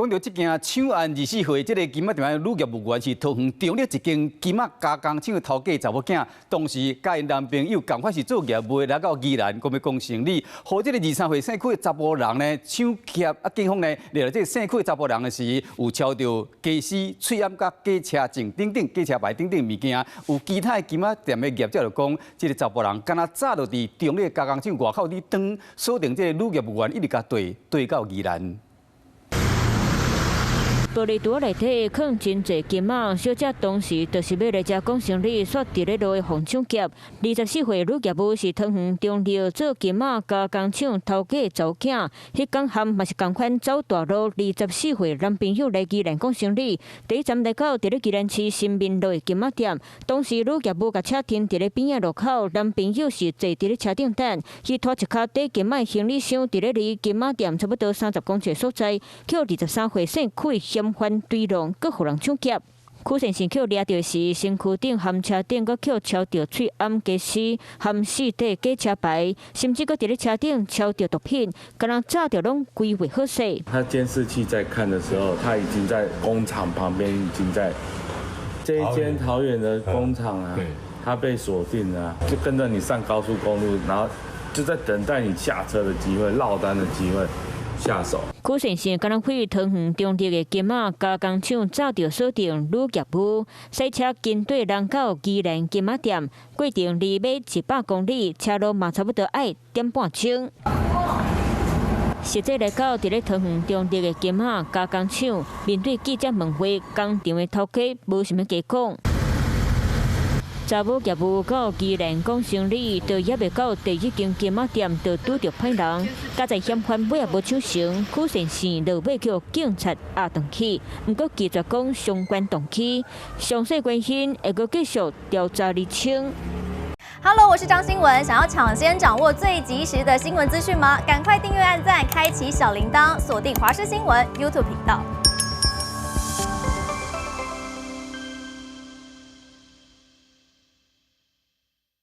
講到這件搶案，24歲這个金仔店的女業務員是桃園中壢一間金仔加工廠的頭家查某囝，當時佮𪜶男朋友仝款是做業務來到宜蘭，講欲講生理，予這个23歲姓許的查埔人呢搶劫，啊，警方呢掠著這个姓許的查埔人的時，有抄著家私、喙罨佮假車證等等、假車牌等等物件，有其他的金仔店的業者就講，這个查埔人敢若早就佇中壢加工廠外口佇等，鎖定這个女業務員，一直共綴綴到宜蘭。玻璃櫥仔內底囥真濟金仔，小姐當時就是欲來遮講生理，煞佇咧路予搶劫。24歲女業務是桃園中壢做金仔加工廠頭家查某囝，彼工含嘛是仝款走大路，24歲男朋友來宜蘭講生理，第一站來到佇咧宜蘭市新民路的金仔店，當時女業務共車停佇咧邊仔路口，男朋友是坐佇咧車頂等，伊拖一跤提金仔的行李箱，佇咧離金仔店差不多30公尺的所在，予23歲姓許嫌犯追撞，閣予人搶劫。許先生予掠著時，身軀頂含車頂閣予抄著喙罨家私，含四塊假車牌，甚至閣佇咧車頂抄著毒品，敢若早就攏規劃好勢。他監視器在看的時候，他已經在工廠旁邊，已經在這一間桃園的工廠啊，他被鎖定了，就跟着你上高速公路，然後就在等待你下車的機會、落單的機會。下手。許先生敢若去桃園中壢的金仔加工廠，早就鎖定女業務，駛車跟綴人到宜蘭金仔店，過程離尾100公里，車路嘛差不多愛點半鐘。實際來到佇咧桃園中壢的金仔加工廠，面對記者問話，工廠的頭家無啥物加講。查某業務到宜蘭講生理，都猶未到第一間金仔店，就拄著歹人。佳哉嫌犯尾也無搶成，許先生落尾予警察押轉去。毋過拒絕講相關動機，詳細關心會閣繼續調查釐清。 Hello，我是張新聞，想要搶先掌握最及時的新聞資訊嗎？趕快訂閱、按讚、開啟小鈴鐺，鎖定華視新聞 YouTube 頻道。